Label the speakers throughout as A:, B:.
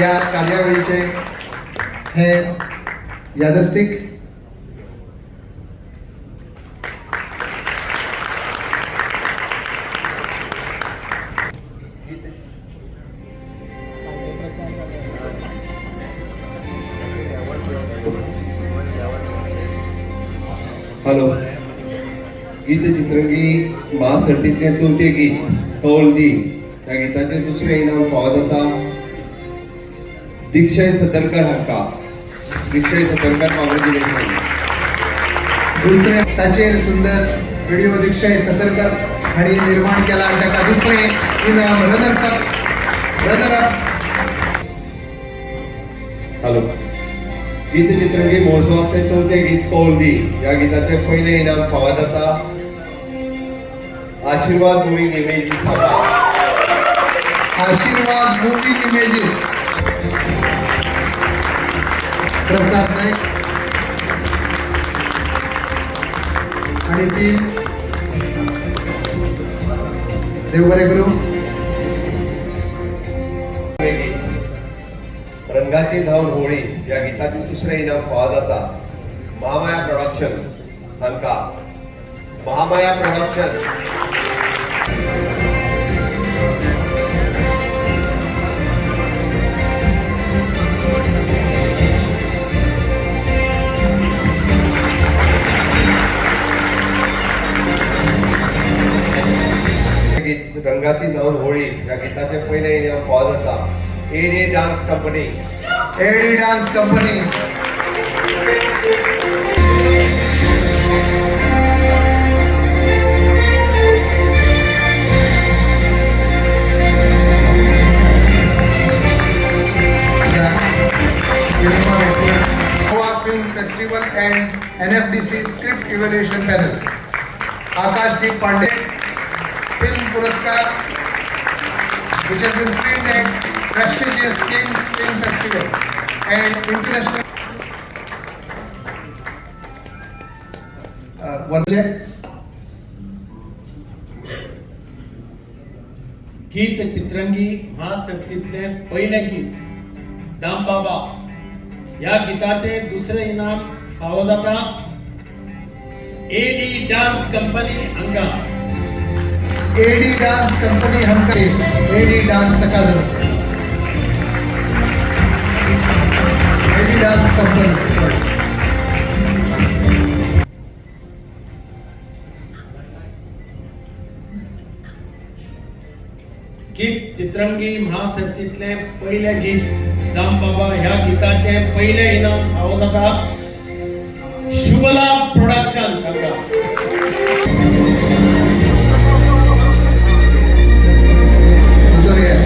A: या कार्यावळीचे हे यादस्तिक.
B: हॅलो. गीत चित्रंगी महासर्तीतलें चवथें गीत कौल दी ह्या गिताचें दुसरें इनाम फावो जाता दीक्षय सतरकर हांकां. दीक्षय सतरकर, कॉंग्रेच्युलेशन.
A: दुसरें ताचेर सुंदर व्हिडिओ दीक्षय सतरकर हांणी निर्माण केला आनी ताका दुसरें इनाम, runners up, runner up.
B: Hello. गीत चित्रंगी महोत्सवांतलें चवथें गीत कौल दी ह्या गिताचें पयलें इनाम फावो जाता आशिर्वाद मुवींग इमेजीस हाका.
A: आशीर्वाद मुव्हिंग इमेजेस, प्रसाद नाईक आणि टीम. देव बरें करूं.
B: हें गीत रंगाची धावन होळी ह्या गिताचें दुसरें इनाम फावो जाता महामाया प्रोडक्शन हांकां. महामाया प्रोडक्शन. गीत रंगाची धावन होळी ह्या गिताचें पयलें इनाम फावो जाता AD dance company.
A: AD dance company. Goa Film Festival and NFDC Script Evaluation Panel. Akashdeep Pandey Film Puraskar, which has been screened at prestigious Cannes Film Festival and international. Vanje.
C: गीत चित्रंगी महासर्तीतलें पयलें गीत दामबाबा ह्या गिताचें दुसरें इनाम फावो जाता एडी डान्स कंपनी हांकां.
A: AD dance company हमका, एडी डान्स अकादमी, एडी डान्स कंपनी, सॉरी.
C: गीत चित्रंगी महासर्तीतलें पयलें गीत दामबाबा ह्या गिताचें पयलें इनाम फावो जाता शुभला प्रोडक्शन हांकां.
A: दोतोर या.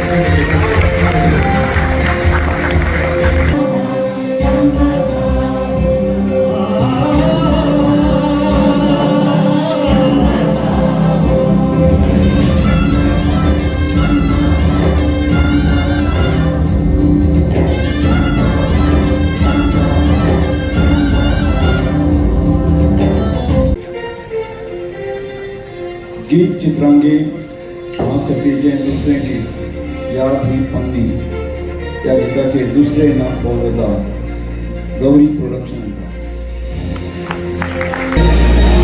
A: Thank you, thank you, thank you.
D: गीत चित्रांगी महासर्तीचें दुसरें गीत याद ही पन्नी ह्या गिताचें दुसरें इनाम फावो जाता गौरी प्रोडक्शन.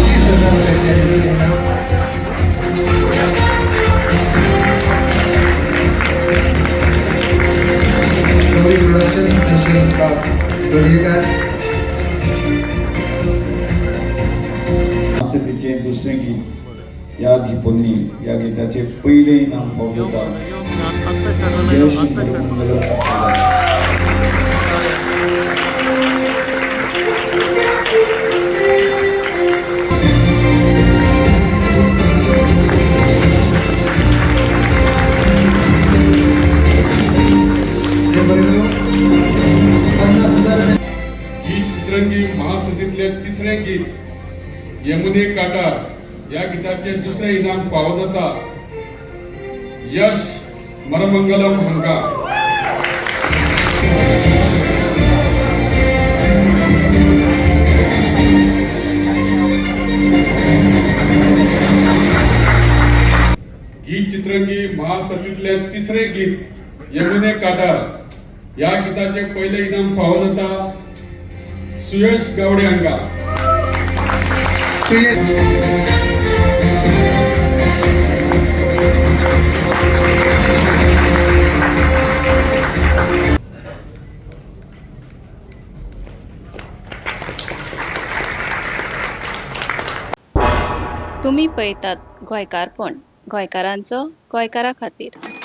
A: 30,000 रुपयाचे दुसरें इनाम. गौरी प्रोडक्शन्स, दर्शन बाब लोलयेकार.
D: महासर्तीचें दुसरें गीत याद ही पोन्नी ह्या गिताचें पयलें इनाम फावो जाता यश मंगल.
A: देव बरें करूं. 50,000.
E: गीत चित्रंगी महासतीतले तिसरें गीत यमुने काटार ह्या गिताचें दुसरें इनाम फावो जाता यश मरमंगलम हांकां. गीत चित्रंगी महासतीतले तिसरें गीत यमुने काटार ह्या गिताचें पयलें इनाम फावो जाता सुयश गावडे हांकां.
A: सुयश.
F: तुमी पळयतात गोंयकारपण, गोंयकारांचो गोंयकारा खातीर.